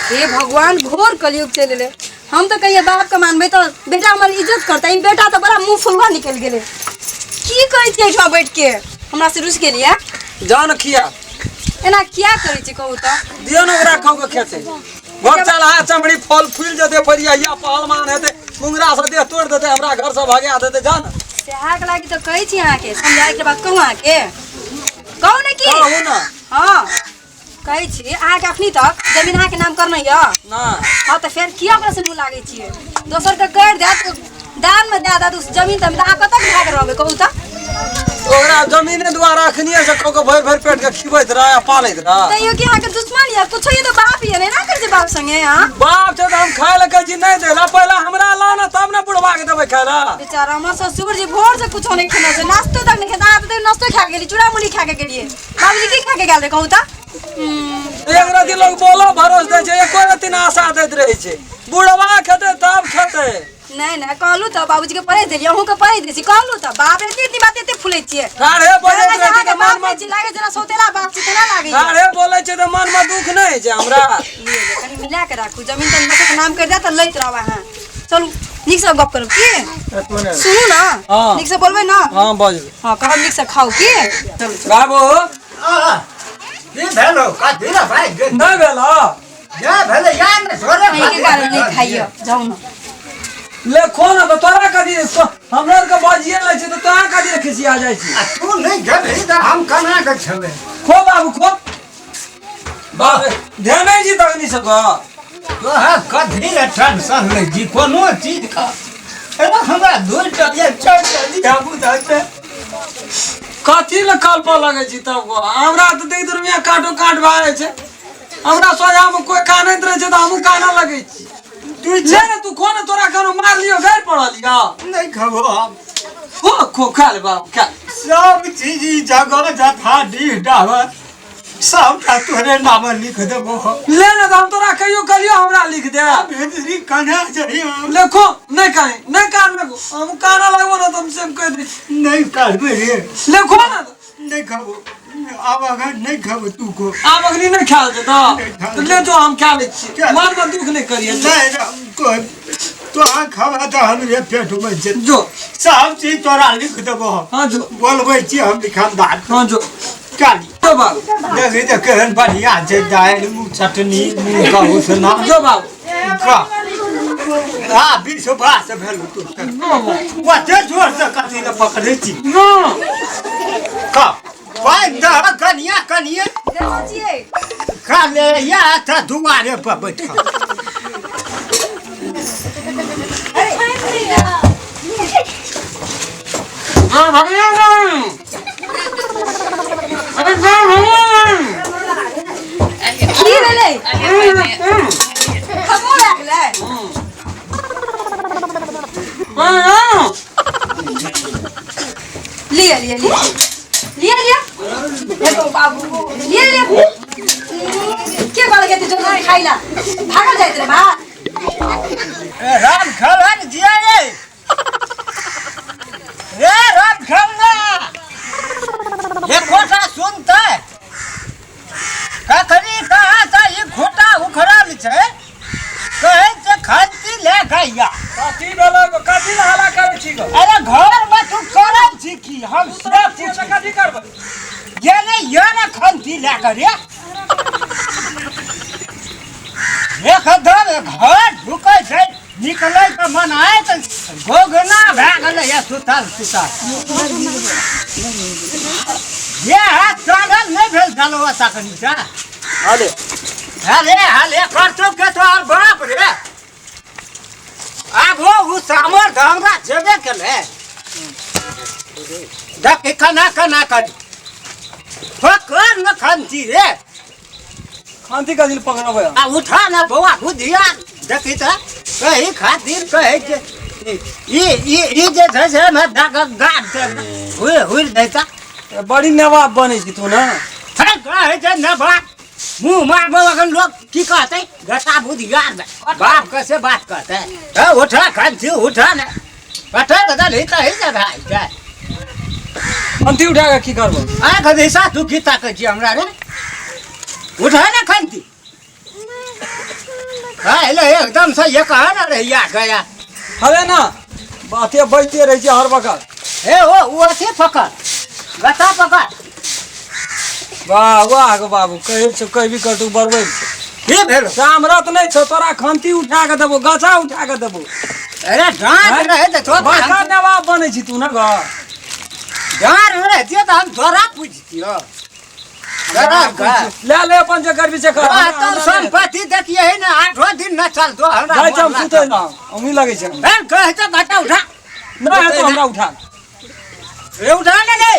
हे भगवान, घोर कलयुग चलि एलै। हम तऽ कहियै बापके मानबै तऽ बेटा हमर इज्जत करतै, ई बेटा तऽ बड़ा मुँह फुलवा निकलि गेलै। की कहै छियै एहिठाम बैठ के? हमरा से रुसि गेलियै? जान खिया एना किया करै छी, कहू तऽ? दियौ ने ओकरा खाउ के खेतै। घर चलहा चमड़ी फल फूलि जेतै, फरियाइया पहलवान हेतै, मुंगरा से देह तोड़ि देतै, हमरा घर से भगा देतै। जान सएहके लागि तऽ कहै छी अहाँके, समझायके बात कहू अहाँके, कहू ने की कहू ने। हँ, कहै छी अहाँके अखनी तक जमीन अहाँके नाम करने यऽ ना। हँ, तऽ फेर किया ओकरा से मुँह लागै छियै? दोसरके करि देत, दानमे दए देत उस जमीन तमीन, तऽ अहाँ कतऽ भाग रहबै, कहू तऽ? ओकरा जमीने द्वारा अखनिए से कऽ के भरि भरि पेट के खिबैत रह आ पालैत रह। तैयो कि अहाँके दुश्मन यऽ? कुछो ये तऽ बाप यऽ ने, एना करै छै बाप संगे अहाँ? बाप छै तऽ हम खाय लए कहै छी नहि दै लए, पहिले हमरा ला ने तब ने बुढ़वा के देबै खाय लए। बेचारा हमर ससुर जी भोर से कुछो नहीं खेने छै, नाश्तो तक नहीं खेने। अहाँ तऽ नाश्तो खा के गेलियै, चूड़ा मुढ़ी खा के गेलियै। बाबूजी की खा के गेल रहे, कहू तऽ? एक रति लोग बोलो भरोस दै छै, एको रति ना आशा दैत रहै छै। बुढ़वा खेतै तब खेतै। नहीं नहीं, कहलू तऽ बाबूजी के पढ़े देलियै, अहूँ के पढ़े दै छी। कहलू तऽ बाप रे, इतनी बात एते फुलै छियै? ठाढ़े बजैत रहै छै तऽ बाप मन मे नहि छी, लागै जेना सौतेला बाप छी तेना लागै। ठाढ़े बोलै छै तऽ मन मे दुख नहि होइ छै हमरा? लिअ, लिअ, कनि मिला के राखू। जमीन तमीन के नाम करि देत तऽ लैत रहब अहाँ। चलू, नीकसँ गप करब की? सुनू ने। हँ। नीकसँ बोलबै ने? हँ, बजबै। हँ, कहब नीकसँ खाउ की? चलू चलू। बाबू। की भेलो? कथी रे भाइ? नहि भेल? जे भेलै या ने थोड़े। अहीँके कारण नहि खाइए, जाउ ने। ले खो ने। तऽ तोरा कथी? हमरा आरके बजिए लै छै तऽ तोरा कथी लए खिसिया जाइ छी? आ तू नहि गेलही तऽ हम केना कऽ खेबै? खो बाबू, खो। बाप रे, ध्यान नहि छी तखनी सबके। तोहर कथी रे टेंशन लै छी कोनो चीज का? अरे हमरा दू टलिया चारि टलिया बुझै छै। कथी लए कल्प लगै छी तब गो? हमरा तऽ देख दुनिया काटो काट भए जाइ छै। हमरा सोझामे कोइ कानैत रहै छै तऽ हमहूँ कानऽ लगै छी। तू ले ने, तू खो ने। तोरा कोनो मार लियो, गारि पड़ल यऽ? नहि खबो हम। खो खो, खा ले बाबू, खा ले। सब चीज ई जगह जथा डीह डाबर सबटा तोरे नाम लिख देबो हम। ले ने, तऽ हम तोरा कहियो कहलियो हमरा लिख दे? भेजरी कना जइयो। ले खो। नहि कान, नहि कान लगो। हम कानऽ लगबो ने तऽ हम सेम कहि दै छी। नहि करबै रे। ले खो ने। नहि खबो आब, अगर नहि खबो तू को। आब अखनी नहि खायल जेतौ तऽ ले जो, हम खा लै छी। मनमे दुख नहि करियै। नहि तोरा खबा तऽ हमरे पेट में छै। जो। सब चीज तोरा लिख देबो हम। हाँ, जो। बोलबै छी हम लिखमदार। हाँ, जो। काली जो बाबू। देखी तऽ केहन बढ़िया छै दालि, चटनी, मूँग का उसना। जो बाबू। का हाँ विश्वास भेल तू ओते जोर से कथी लए पकड़ै छी? का पानि दह कनिया, कनिया। देखै छियै। खा ले या तऽ दुआरे पर बैठल। हाँ, भगवान। अरे भगवान। की भेलै? खबो भए गेलै? लिअ लिअ लिअ लिअ लिअ, देखो बाबू, लिअ लिअ। के कहलक एते जोर जोर खाइ ला? भागल जाइत रे बा। ए राम खेलन जिया रे, रे राम खेलना एकोटा सुनतै कखनी? कहाँ से ई खूटा उखड़ल छै? कहै छै खंती ले गैया। कथी भेलै गो? कथी लए हल्ला करै छी गो? अरे घर में तू करै छी की? हम से छियै पूछ तऽ कथी करबै? ये ने, ये ने खंती ले कर रे। एकदम घर ढुकै छै, निकलै के मन आय तऽ गोगना भए गेलै या सुतल सुतल ये हाथ चलल नहि भेल छलौ तखनी सँ। अरे अरे हले करतो के तोहर बाप रे। आब ओ सामर्थ हमरा छेबे केलै। देख केना केना कर पकड़ न खंती रे। खांसी कथी लए पकड़बै हम? आ उठा न बौआ, बुधिया देखी तऽ कही खातिर कहै छै ई ई ई जे छै से हमरा दऽ कऽ गाड़ हुइ हुइ दैता। बड़ी नवाब बनै छी तू ने। हे कहै छै नवाब, मुँह मारबो अखन। लोग की कहतै? गटा बुधियार बाप कैसे बात कहतै? हे उठा खंती, उठा ने, उठा के दलही तही से भाइ छै। खंती उठा कऽ की करबै? आ खदिसा तू की ताकै छी हमरा रे? उठा ने खंती। हाँ एले एकदम से ये कहा ना रहिया गया। हवे ना बाते बजते रहै छै हर वक्त। हे ओ ओ अथी पकड़, गता पकड़। वाह वाह गो बाबू, कहै छौ कहबी करतौ बरबै छै। की भेल? सामरत नहि छौ तोरा, खंती उठा के देबो, गाछा उठा के देबो। अरे डाँट रहे तऽ तो बड़का नवाब बनै छी तू ने ग। डाँट रहतियै तऽ हम तोरा पूछतियौ। तोरा ले ले अपन जे करबी से कर। तो संपत्ति देखिए है ना, आठो दिन न चल तो हमरा जाइ छी हम सुतै ला, अमी लगै छै। भेल कहै तऽ घटा उठा। नहि हेतौ हमरा उठा। रे उठा ने, रे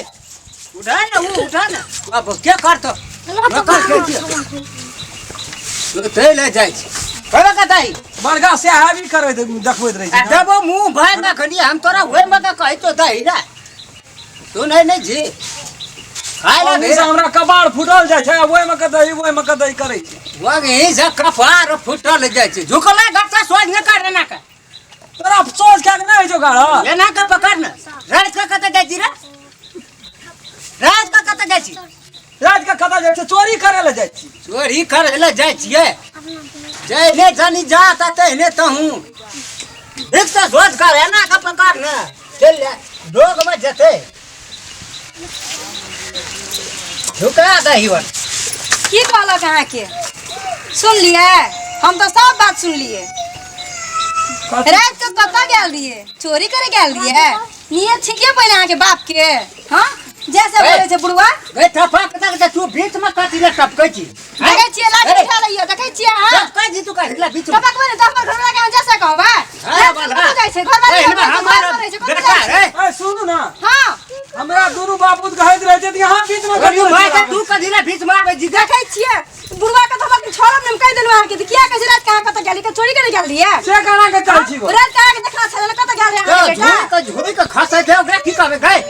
उठा ने, उ उठा ने। अब के करतो? नकर के छियै? सुतै ले जाइ छी। कहबे कतई? बड़का साहेबी करैत देखबैत रहै आ छै। देबो मुँह भाइ ना खनी हम तोरा ओहि मे के कहै तो दही रे। तू नहीं नहीं जी। खाय ला ओहि से हमरा कपार फूटल जाइ छै, ओहिमे के दही ओहिमे के दही करै छै। वही से कपार फूटल जाइ छै। झुकला गट्टा सोच न कर ना के। तोरा सोच के नहि होइ छौ गाड़। एना के पकड़ न। रात के कतऽ जाइ छी रे? रात के कतऽ जाइ छी? रात के कतऽ जाइ छी? चोरी करै लए जाइ छी। चोरी करै लए जाइ छियै। जहने जानी जा ता तहने तहूँ। एक से सोच कर एना के पकड़ न। चल ले डोग में जते। झुका दही वन। की कहलक अहाँके? सुनलियै? हम तऽ सब बात सुनलियै। राति के कतऽ गेल रहियै? चोरी करे गेल रहियै? नियत ठीके पहिले अहाँके बाप के। हाँ जैसे बोले छै बुढ़वा। गई थपा के तक तू बीच में कथी ले टपकै छी? देखै छियै लाठी उठा लैयै, देखै छियै अहाँ? टपकै छी तू कथी ले बीच में? टपकबै ने तऽ हमर घरवला के अहाँ जैसे कहबै। हाँ, राति के कतऽ जाइ छै? घरवाली ए, के घर हमार पर रहै छै, कतऽ बेटा, जाइ छै? ए। ए सुनू ना। हाँ। हमरा दुनू बापूत कहैत रहै छै यहाँ बीच में अरे भाई के तू कथी ले बीच में आबै छी? देखै छियै बुढ़वा के तऽ हम छोड़ब ने, हम कहि देलहुँ अहाँके तऽ किया कहै छै राति के अहाँ कतऽ गेली? के चोरी करे गेल रहियै? से केना के कहै छी गो? राति के अहाँके देखना छलै ने, कतऽ गेल रहै अहाँके बेटा? झोई के झोई के खसै छै ओकरा की कहबै गई?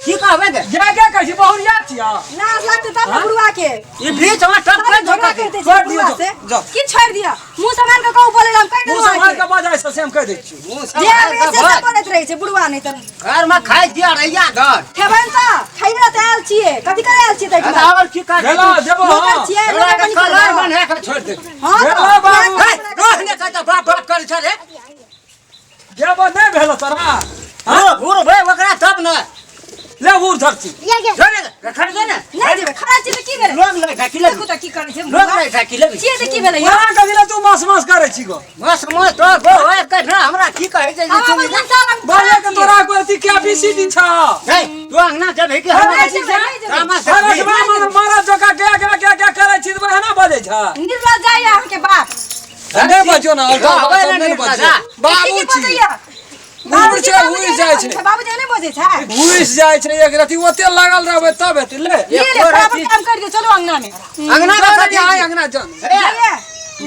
की कहबै गे? जे के कहै छी बहुरिया छियै। लाज लागतै तब ने बुढ़वा के। ई बीच में टपकै झगड़ा झोका करते छै छोड़ि दियौ, बुढ़वा से। जाओ। की छोड़ि दिअ? मुँह सम्हारि कऽ कहू बोलै लए, हम कहि मुँह देलहुँ सम्हारि अहाँके। कऽ बजाय छै से हम कहि दै छियौ। मुँह जे सम्हारि आबै कऽ छै से बज। बोलैत रहै छै बुढ़वा नहि तऽ। घर में खाइ छियै अरैया घर। खेबनि तऽ खाइए लए तऽ आयल छियै, कथी करे आयल छियै तऽ एहिठमा? आओर की कर? भेलो जेबो। नौकर हँ। छियै, तोरा नौकर के बनि कऽ कलर रहब। बन्हा के छोड़ि देबै। हँ तऽ। भेलो बाबू। हे, रोह ने कहै बाप बाप करै छै रे। जेबो नहि भेलो तोरा? हँ, बूढ़ भे ओकरा तब ने। ले बूढ़ धर छी। जो ने, खड़ जो ने। नहि जेबै, खड़ा छियै तऽ की भेलै? लोग लग ढाकी लेबी। देखू तऽ की करै छै लोग बुढ़वा। लग ढाकी लेबी। छियै तऽ की भेलै यौ? ओना कथी लए तू मास मास करै छी गो? मस मस तो गो होय के ना हमरा की कहै छै जे हम तू अपन जनता लग बोले के तोरा कोई अथी कैपेसिटी छ? हे, तू अंगना जेबही कि हम? नहि जेबै, नहि जेबै। रामा से अरे मामा मारा जका क्या क्या क्या क्या करै छी तऽ एना बजै छ। निर्लज जाइए अहाँके बाप। नहि बजियौ ने, अल्टा रहबै बात ने सब नहि निर्लज, बजियौ। हा। बाबू की छी। बजैया? बुढ़ छै, घुसि जाइ छै। बाबूजी नहि बजै छै? घुसि जाइ छै एक रति ओते लागल रहबै तब हेतै ले। ले ले एको फटाफट रति- काम कर दियौ, चलू अंगना में। अंगना में चल कथी आइ छी? अंगना चल। हे, जाइए,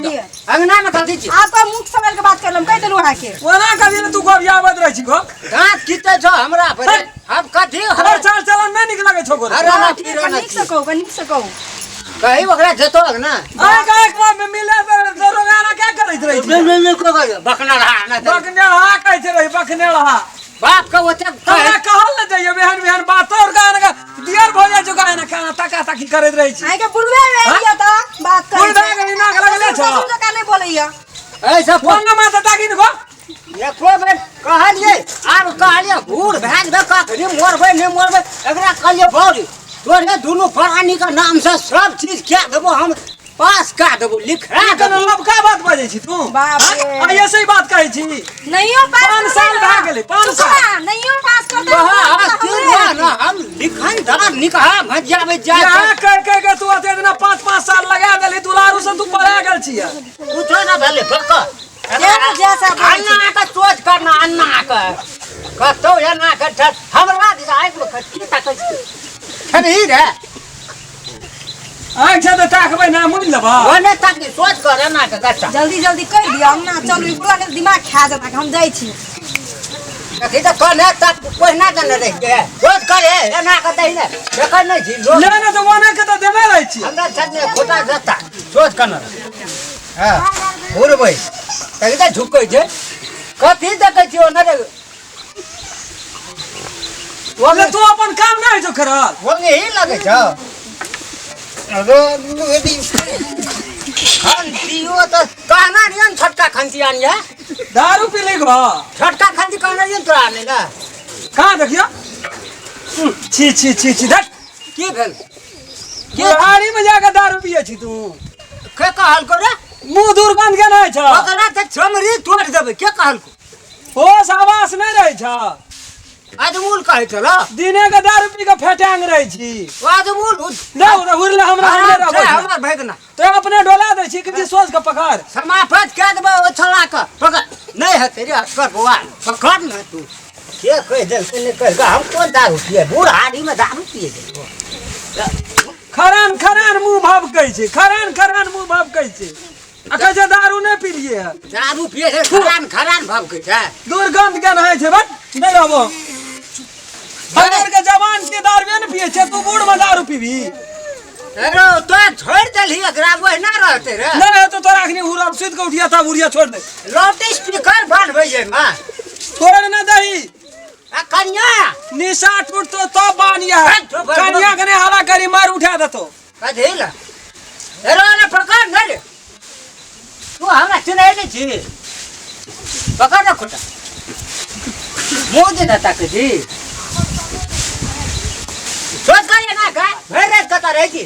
लिअ। अंगना में कथी छी? आपका मुख संभाल के बात करलम, कहि देलहुँ अहाँके। ओना कथी लए तू गोबियाबैत रहै छी गो? दाँत खींचै छौ हमरा पर। हम कथी तोहर चाल चलन नहि नीक लगै छौ गोरे। अरे हँ, ना ठीक पीरो है, ना नीक से कहू, नीक से कहू। कही ओकरा जेतो ना। आइ काल्हि में मिले तऽ रोगाना क्या करैत रहै छी? बकना रहा ना। बकने रहा कहै छै रही बकने रहा। बाप के ओते हमरा कहल ने जाइए बेहन बेहन बात और गाना का दियर भऽ जाइ छौ गाना खाना तका तकी करैत रहै छी। अहाँके बुढ़वे भेल यऽ तऽ बात करै बुढ़ भए गेली, नाक लगले छौ। ससुर जकाँ नहि बोलैया। ऐसा फोन न माथा ताकी ने गो। एको बेर कहलियै आब कहलियै बूढ़ भए जेबै कखनी मरबै नहि मरबै। एकरा कहलियै बौरी तोरे दुनू प्राणीके नामसँ सब चीज कए देबो, हम पास कए देबो, लिखा ई देबो। कोनो लबका बात बजै छी तू? बाप रे। आ ऐसे ही बात कहै छी। नहियो पास पाँच करबै साल ने। भए गेलै, पाँच चुप साल। रह, नहियो पास करतै तऽ वहाँ हमरे अस्थिर हेतै। रह ना, हम लिखन धर निकहा भजियाबै जाय यहाँ कह कह के तू एते दिना 5-5 साल लगा देली, दुलारू से तू पड़ा गेल छियै। कुछो ना भेलै बक। जेना जैसा बोलै छै। अन्ना के सोच करना, अन्ना के कतौ एना के हमरा दिस आँखि में की ताकै छी? खेबही रे? आँखि छै तऽ ताकबै ना, मुनि लेबह। ओने ताकि सोच कर एना के गच्चा। जल्दी जल्दी कहि दिअ, अंगना चलू, ई बुढ़वा के दिमाग खा जेता, हम जाइ छी। देखी तऽ कने तक ओहिना देने रहि के सोच करे एना के दही ने देखै नहि छी लोग। ले ने तऽ ओने के तऽ देने रहै छी। हमरा छत खोटा जत्ता सोच करना। हँ घुरबै तभी तऽ झुकै छै। कथी देखै छियै ओने रे? ओने तू अपन काम नहि होइ छौ करल। ओने ही लगै छौ। अरे, खंतियो तऽ कहना नहीं ने छोटका खंती आनिए। दारू पी ली गो। छोटका खंती कहना नहीं तोरा आने ला। कहाँ देखियो? छी छी छी छी, धत। की भेल? बुढ़ारी में जाके दारू पिए छी तू? के कहलको रे? मुंह दुर्गंध के नहीं छ। ओकरा तऽ चमड़ी तोड़ि देबै। के कहलको? होश आवास नहीं रहे छ। अजमूल कहै छल। दिने के दारू पी के फेटांग रहे छी। अजमूल नहीं उड़ले हमरा हमरे आराम रहबै छै छै। हमर भगना। तो अपने डोला दै छी कि सोच के पकड़। समापत कए देबै ओ छौड़ा के। पकड़ नहि हेतै रे असगर बौआ, पकड़ ने तू। के कहि देलकै नहि कहि हम कोन दारू पिए, बूढ़ हाड़ीमे दारू पिए गेलौ। खरान खरान मुंह भभकै छै, खरान खरान मुंह भभकै छै आ कहै छै दारू नहि पिलियै है। दारू पिए छै खरान खरान भभकै छै। दुर्गंध के रहै छै, बट नहि रहबो। हमर के जवान के दारुए ने पिए छै, तू बूढ़ में दारू पीबी? अरे तो छोड़ देलही एकरा, ओहिना रहतै रे। नहीं हेतौ तोरा अखनी हुरल सुति के उठिया तब उड़िया छोड़ दे। लाउड स्पीकर बनबै एहिमे। छोड़ ना दही। आ कनिया निशा टूटतो तब बानिया। हट, तो बड़- कनिया के नहीं हवा करी मार उठा देतो। कथी ल अरे ने पकड़ ने रे, तू हमरा चिन्है नहि छी? पकड़ ने खुटा मुँह दे देता के जी सोच कर ना का भरि राति कतऽ रहै छी?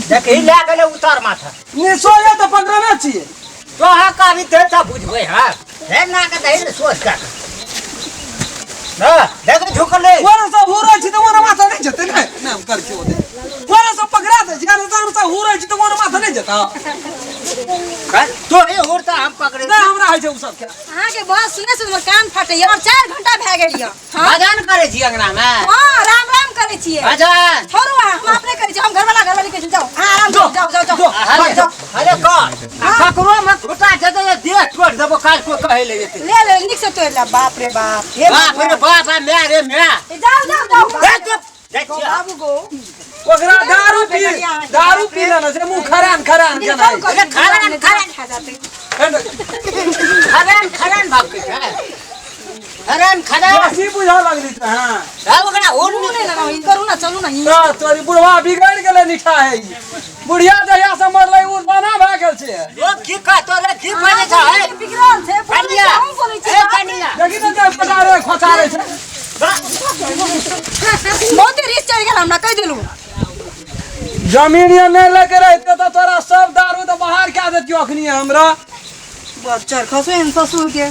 देखही लए गेलै उतार माथा। निशो ये तो पकड़ने छियै। तोहा कभी ते तऽ बुझबै। हाँ हे ना के दही ने सोच कर हाँ देख झुकलै। ओना सब हुरै छी तऽ ओना माथा नहि जेतै? नहि नहि, हम कर छी ओते ओना सब पकड़ा दै छी। अरे हम सब हुरै छी तऽ ओना माथा नहि जेतै? तो हे हुर तऽ हम पकड़े नहि, हमरा होइ छै ओ सब के। अहाँके बात सुने से हमर कान फाटैया और 4 घंटा भए गेल यऽ। हाँ भजन करै छी अंगना मे? हाँ, राम राम करै छियै। भजन छोड़ू अहाँ, हम अपने करै छी। हम घरवाला घरवाली कहै छी, जाउ अहाँ आराम करू, जाउ जाउ जाउ। हले जाउ। हले कर आ ककरो मे खुटा जेतै तऽ देह तोड़ि देबो। काज को कहै ले जेतै। ले ले, नीक से तोड़ि ले। बाप रे बाप, हे बाप रे भगवान। बाप आ माय रे माय। ए, जाउ जाउ जाउ। हे चुप जाइ छियै। बाबू गो। ओकरा दारू पी लेने छै, मुँह खरान खरान केना होइ छै। अरे खरान, खरान। खा जाते। खरान खरान भाग के छै, खरान खरान। हँसी बुझऽ लगली तऽ हाँ। आ ओकरा हुर मुँह नहि लगाउ, ई करू ना, चलू ना ई। तऽ तोरी बुढ़वा बिगड़ि गेलै, निठा है ई। बुढ़िया जहिया से मरलै उर्बाना भए गेल छै। लोग की कहतो रे, की बजै छै हे? बिगड़ल छै, बोलै कनिया छै, हम बोलै छी। ए कनिया। देखी तऽ देह पटारे खोचारे छै। बहुते रिस चढ़ि गेल हमरा, कहि देलू। जमीन ये नहि लगे रहते तऽ तोरा सब दारू तऽ बाहर कए देतियो अखनी हमरा। बच्चा खसो एहन ससुर के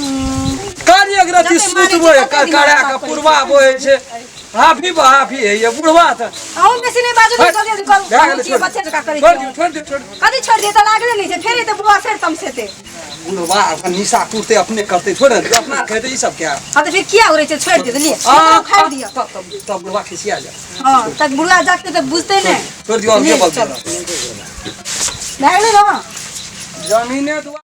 कर एक रति जते मारै छै सुतबो तते दिमाग करा साफ के करै पुरवा बोहे छै, हाफी बहाफी है ये बुढ़वा तऽ। अहूँ बेसी नहि बाजू, हट। जल्दी जल्दी करू। भए गेलै, छियै, छोड़। बच्चे जकाँ करै छोड़ छियै। दियौ, छोड़ दियौ, छोड़ दियौ। कथी छोड़ि दियै? तऽ लागले नहि छै, फेर एतै बुआ, फेर तमसेतै। बुढ़वा अपन निशा टूटते अपने करते, छोड़ दियौ, अपना कहते ई सब क्या। हाँ तऽ फिर किया उड़ै छै? छोड़ि दियौ, लिए उखाड़ि दिअ। तब तब तब बुढ़वा खिसिया जाए। हँ तक बुढ़वा जागतै तऽ बुझतै नहि। छोड़ दियौ, लिए, के बोलते। चलो। भए गेलै ने? जमीने दुआ।